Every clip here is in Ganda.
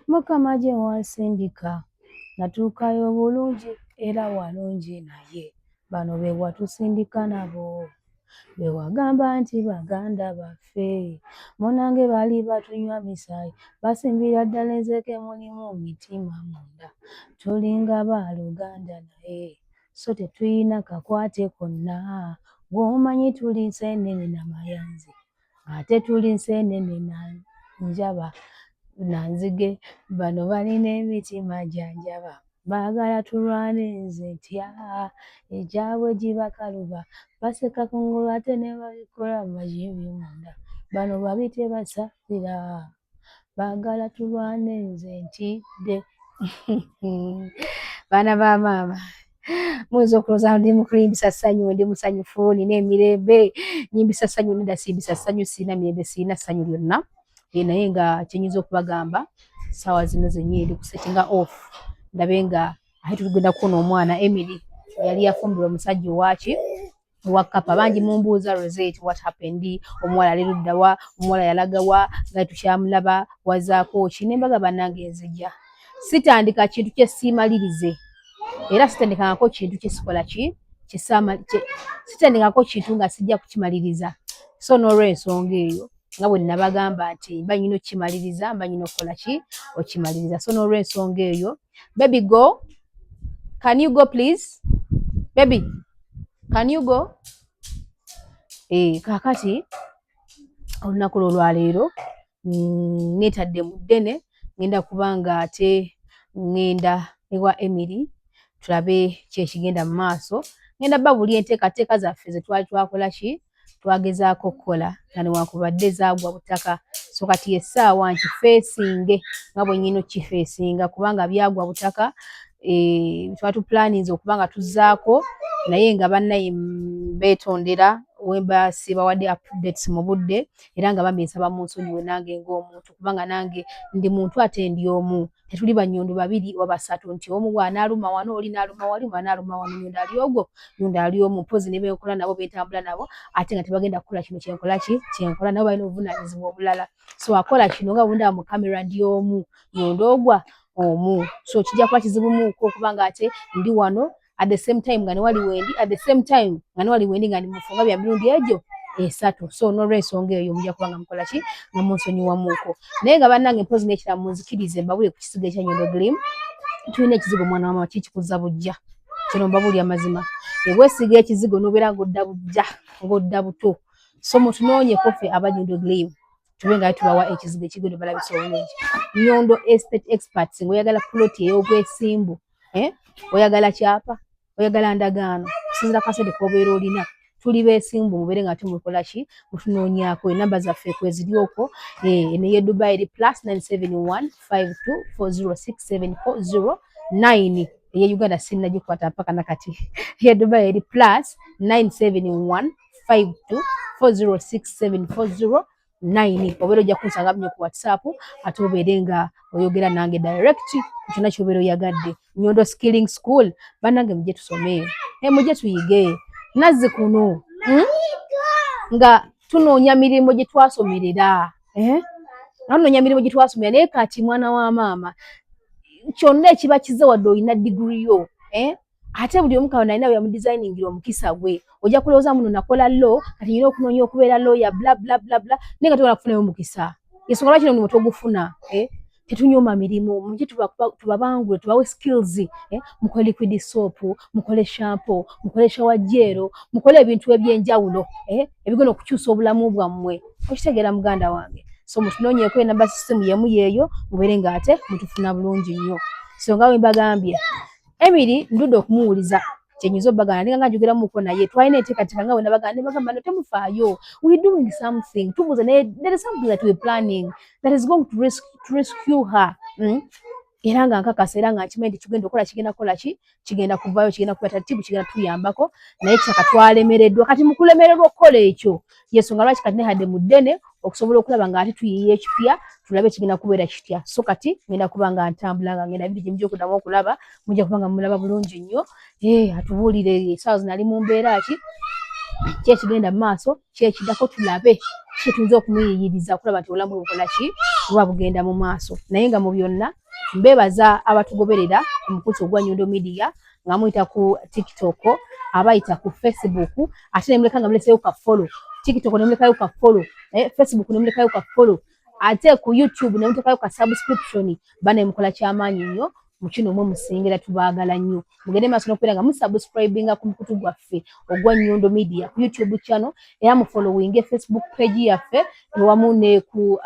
Mukama gye wansindika natuukayo bulungi era walungi, naye bano be watusindika nabo be wagamba nti baganda baffe, munange baali batunywa misaayi, basimbira ddala enzeke mulimu mitima munda. Tulinga baluganda naye so tetulina kakwate konna. Gw'omanyi tuli nseenene na mayanzi, ate tuli nseenene na njaba na nzige. Bano balina emitima gya njaba, baagala tulwane nze ntya, egyabwe gibakaluba, baseka kungulu ate ne babikola magimbi munda. Bano babi tebasaasira, baagala tulwane nze ntidde. Baana ba maama, muyinza okulowooza ndi mu kulimbisa ssanyu, ndi musanyufu, nina emirembe, nyimbisa ssanyu. Nedda, simbisa ssanyu, sirina mirembe, sirina ssanyu lyonna. Naye nga kyenyinza okubagamba, ssaawa zino zennyini ndi kusettinga off, ndabe nga ate tugenda kufuna omwana Emily yali yafumbirwa omusajja owaki owa kapa. Bangi mumbuuza, "Rosette, what happened? Omuwala ali luddawa? Omuwala yalagawa nga tukyamulaba? Wazaako ki?" Ne mbaga, bannange, nzija sitandika kintu kye siimalirize, era sitandikangako kintu kyesikola ki, sitandikako kintu nga sijja kukimaliriza. So n'olwensonga eyo, nga bwe nabagamba nti mba nyina okukimaliriza, mba nyina okukola ki, okimaliriza. So n'olwensonga eyo, baby, go, can you go please? Baby, can you go? Kaakati olunaku lwo lwaleero neetadde mu ddene, ngenda kubanga ate ŋŋenda ewa Emily tulabe ki ekigenda mu maaso. Ngenda babuli enteekateeka zaffe ze twali twakola ki, twagezaako okukola nga newankubadde zaagwa butaka. So kati essaawa nkifeesinge nga bwe nnyina okukifeesinga, kubanga byagwa butaka. Twatupulaninze okuba nga tuzzaako, naye nga bannaye beetondera wemba sibawadde updates mu budde, era nga bambi nsaba munsonyiwe nange ng'omuntu, kubanga nange ndi muntu ate ndi omu. Tetuli bannyondo babiri oba basatu nti omu bw'anaaluma wano, oli n'aluma wali, bw'anaaluma wano. Nyondo ali ogwo, nyondo ali omu. Mpozi ne benkola nabo, bentambula nabo, ate nga tebagenda kukola kino kyenkola ki, kyenkola nabo balina obuvunaanyizibwa obulala. So akola kino nga bwendaba mu kamera, ndi omu, nyondo ogwa omu. So kijja kuba kizibu muko okubanga ate ndi wano at the same time nga newali wendi, at the same time nga newali wendi nga ndi mufu, nga bya mirundi egyo esatu. So n'olwensonga eyo mujja kuba nga mukola ki, nga munsonyiwamuuko. Naye nga bannange, mpozi n'ekirala, munzikirize mbabule ku kisigo ekya Nyondo Glim. Tulina ekizigo, omwana wa mama, kikikuza bujja. Kino mbabuulya amazima, ebwesiga ekizigo n'obeera ng'odda bujja, ng'odda buto. So mutunoonyeko ffe aba Nyondo Glim, tube nga tubawa ekizigo ekigenda balabisa obulungi. Nyondo Estate Experts, ng'oyagala puloti ey'obwesimbu, eh? Oyagala kyapa, oyagala ndagaano, kusinzira kasente k'obeera olina, tuli beesimbu. Mubeere nga tumukola ki, mutunoonyaako. Enamba zaffe kweziri okwo. Eno ye Dubai eri +971 52 406 7409. Eye Uganda sinnagikwata mpaka nakati. Eye Dubai eri +971 52 406 7409. Obeera ojja kunsanga nnyo ku WhatsApp, ate obeere nga oyogera nange direct ku kyonna ky'obeera oyagadde. Nyondo Skilling School, bannange, mujje tusome, mujje tuyige. Nazzi kuno, Nga tunoonya mirimu gye twasomerera, eh? Nga tunoonya mirimu gye twasomera. Naye kati mwana wa maama, kyonna ekiba kize, wadde olina diguri yo, eh? Ate buli omu katonda alina bwe omukisa gwe. Ojja kulowooza muno nakola law, kati nyina okunoonya okubeera lawyer, bla bla bla bla, naye nga togenda kufunayo mukisa. Ensonga lwaki omulimu togufuna, eh? Tetunyooma mirimu, mujje tubabangule, tubawe skills, eh? Mukole liquid soap, mukole shampoo, mukole shower gel, mukole ebintu ebyenjawulo, eh? Ebigenda okukyusa obulamu bwammwe. Okitegeera, muganda wange? So mutunoonyeeko, enamba sisimu yemu yeeyo, mubeere ng'ate mutufuna bulungi nnyo. So nga bwe mbagambye, Emily ndudde okumuwuliza, kyenyinza obbagana ninga nga njogeramuko naye. Twalina enteekateeka nga bwe nabagamba, ne bagamba, "No, temufaayo, we doing something." Tubuuza naye, there is something that we planning that is going to rescue her. Era nga nkakasa, era nga nkimanyi nti kigenda okukola, kigenda kukola ki, kigenda kuvaayo, kigenda kuba taratibu, kigenda tuyambako. Naye kyaka twalemereddwa. Kati mu kulemererwa okukola ekyo, yensonga lwaki kati nehadde mu ddene okusobola okulaba nga ate tuyiiya ekipya, tulabe kigenda kubeera kitya. So kati ngenda kuba nga ntambula nga ngenda biri gyemujja okuddamu okulaba, mujja kuba nga mulaba bulungi nnyo. Atubuulire esaawa zino ali mu mbeera ki. Ki ekigenda mu maaso kyekiddako, tulabe kyetuyinza okumuyiyiriza okulaba nti obulamu bwe bukola ki oba bugenda mu maaso. Naye nga mu byonna, mbeebaza abatugoberera ku mukutu ogwa Nyondo Media, nga muyita ku TikTok, abayita ku Facebook, ate nemuleka nga muleseyo ka follow TikTok, nemulekayo ka follow Facebook, nemulekayo ka follow, ate ku YouTube nemutekayo ka subscription. Bane, mukola kyamaanyi nnyo mu kino, mwe musingira. Tubaagala nnyo. Mugende maaso n'okubeera nga musubscribinga ku mukutu gwaffe ogwa Nyondo Media ku YouTube channel, era mufollowinge Facebook page yaffe ewamu ne ku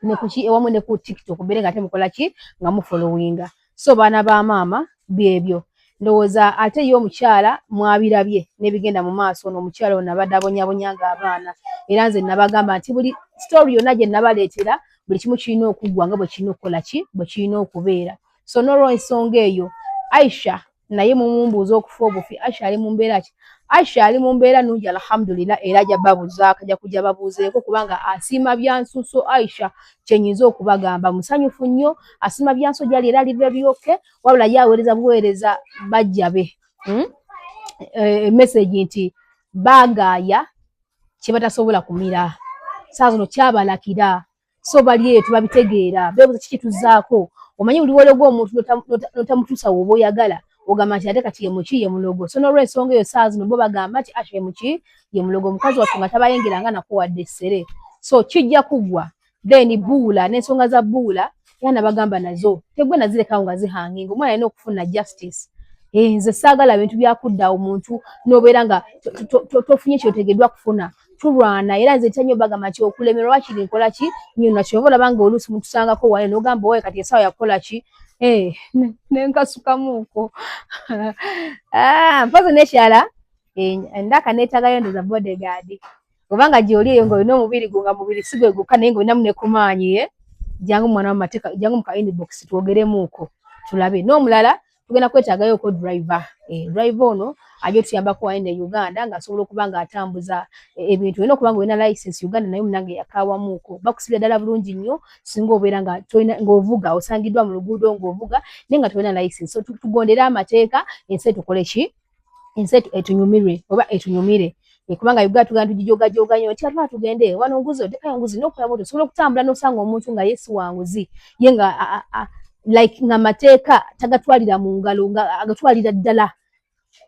ne kuki, ewamu ne ku TikTok, beere nga ate mukola ki, nga mufollowinga. So baana ba maama, byebyo ndowooza. Ate ye omukyala mwabirabye n'ebigenda mu maaso. Ono omukyala ono abadde abonyabonya nga abaana, era nze nabagamba nti buli story yonna gye nabaleetera, buli kimu kirina okuggwa nga bwe kirina okukola ki, bwe kirina okubeera. So n'olwensonga eyo, Aisha naye mumumbuuza okufa obufi, Aisha ali mu mbeera ki? Aisha ali mu mbeera nnungi, alhamdulillah, era ajja babuzaako, ajja kujja babuuzeeko, kubanga asiima byansuso. Aisha kyenyinza okubagamba, musanyufu nnyo, asiima byanso gyali, era ali very okay. Wabula ye aweereza buweereza bajja be, Message nti baagaaya kye batasobola kumira, saa zino kyabalakira. So bali eyo tebabitegeera, beebuuza kiki tuzaako. Omanyi buli wologo omuntu notamutuusa woba oyagala, ogamba nti ate kati ye muki, ye mulogo. So n'olwensonga eyo, saa zino bo bagamba nti Asha ye muki, ye mulogo. Omukazi waffe nga tabayengeranga nako wadde essere. So kijja kuggwa. Then buula n'ensonga za buula, era nabagamba nazo tegwe nazirekawo nga zihanginga. Omwana alina okufuna justice. Nze saagala bintu byakudda omuntu n'obeera nga tofunye kyotegeddwa kufuna. Tulwana, era nze ntya nnyo bagamba nti okulemerwa wakiri nkola ki nnyo nakyo. Oba olaba nga oluusi mutusangako wayo n'ogamba, "Owaye, kati essaawa yakukola ki?" Nenkasukamuuko. Ah, mpozi n'ekirala, ndaka neetagayo ndoza bodyguard, obanga gy'oli eyo ng'olina omubiri gwo nga mubiri si gwe gwokka, naye ng'olinamu ne ku maanyi ye. Jangu mwana w'amateeka, jangu mu ka inbox twogeremuuko tulabe. N'omulala, tugenda kwetaagayoko driver. Driver ono ajja otuyambako wano e Uganda, ng'asobola okuba ng'atambuza ebintu. Olina okuba nga olina license Uganda, naye munange yakaawamuuko, bakusibira ddala bulungi nnyo singa obeera nga ng'ovuga, osangiddwa mu luguudo ng'ovuga naye nga tolina license. So tugondere amateeka, ensi etukole ki, ensi etunyumirwe oba etunyumire, kubanga Uganda tugenda tugijogajoga nnyo nti atwala tugende wano, nguzi otekayo nguzi n'okola bwoti. Osobola okutambula n'osanga omuntu nga ye si wanguzi, ye nga like nga mateeka tagatwalira mu ngalo, nga agatwalira ddala,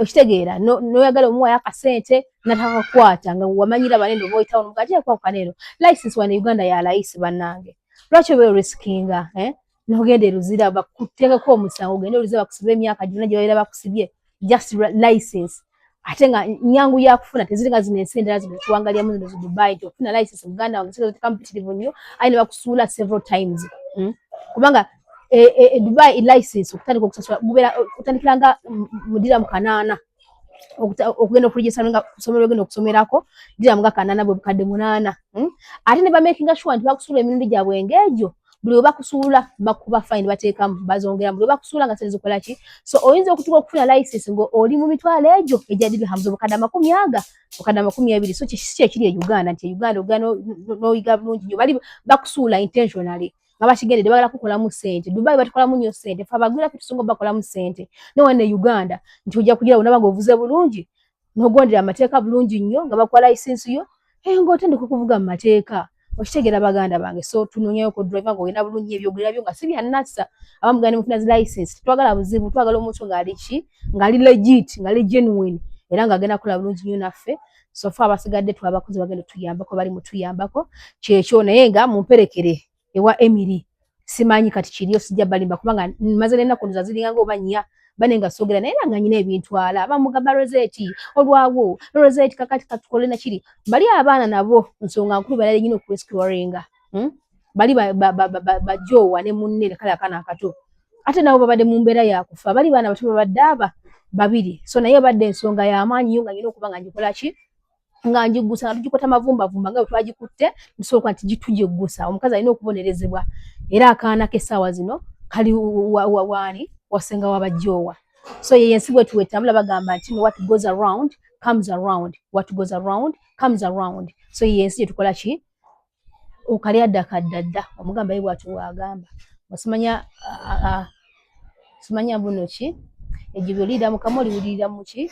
okitegeera? Noyagala omuwayo akasente natakakwata, nga wamanyira banene oba oyitawo nomugateekwa kaneeno license. Wano Uganda ya layisi bannange, lwaki oba oriskinga, eh? Nogenda eruzira bakuteekeko omusango, ogende oluzira bakusibe emyaka gyonna gye babeera bakusibye, just license. Ate nga nyangu yakufuna, teziri nga zino ensi endala zino tuwangalyamu, zino zi Dubai, nti okufuna license muganda wange sente mpitirivu nnyo, aye ne bakusuula several times, Kubanga e Dubai license okutandika okusasula gubeera otandikira nga mu dirham 8 okugenda okuregister nga kusomero ogenda okusomerako, dirham nga 8, bwe bukadde 8, Ate ne bamakinga sure nti bakusuula emirundi gyabwe ng'egyo, buli we bakusuula bakuba fine, bateekamu bazongera, buli we bakusuula nga sente zikola ki. So oyinza okutuuka okufuna license nga oli mu mitwalo egyo egya dirhams, obukadde amakumi aga, obukadde 20. So si kyekiri e Uganda, nti e Uganda ogenda n'oyiga bulungi nnyo, bali bakusuula intentionally nga bakigendedde, bagala kukolamu ssente. Dubai batukolamu nnyo ssente, fe abagwira ffe tusinga bakolamu ssente. Ne wano e Uganda nti ojja kugira onaba ng'ovuze bulungi n'ogondera amateeka bulungi nnyo, nga bakuwa license yo, ng'otandika okuvuga mu mateeka, okitegeera baganda bange? So tunoonyayo ko driver ng'olina bulungi ebyogulira byo nga si bya nassa. Abamu genda ne mufuna zi license, tetwagala buzibu, twagala omuntu ng'ali ki, ng'ali legit, ng'ali genuine, era ng'agenda kukola bulungi nnyo naffe. So fe abasigadde twabakozi bagenda tuyambako, bali mutuyambako, kyekyo. Naye nga mumperekere ewa Emily, simanyi kati kiriyo, sijja balimba, kubanga maze n'ennaku ndoza ziringa nga oba 4 bane nga soogera naye, era nga nyina ebintwala. Bamugamba Rosette olwawo, Rosette kakati katukole nakiri. Bali abaana nabo nsonga nkulu, balali nyina okurescuringa, Bali bajoowa ne munne kale akaana akato, ate nabo babadde mu mbeera yakufa, bali baana bato babadde aba babiri. So naye badde ensonga y'amaanyi nnyo nga nyina okuba nga ngikola ki, nga njiggusa, nga tugikwata mavumbavumba nga bwe twagikutte, ntusooka nti tugiggusa. Omukazi alina okubonerezebwa, era akaana ke essaawa zino kali waani, wasenga wabajjoowa. So ye ensi bwe tuwetambula, bagamba nti no, what goes around comes around, what goes around comes around. So ye ensi gyetukola ki, okalya dda kadda dda, omugamba ye bwatyo bwagamba. Osimanya simanya buno ki, egyo byoliira mukama oliwulirira muki.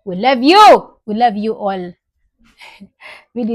We love you, we love you all. Video.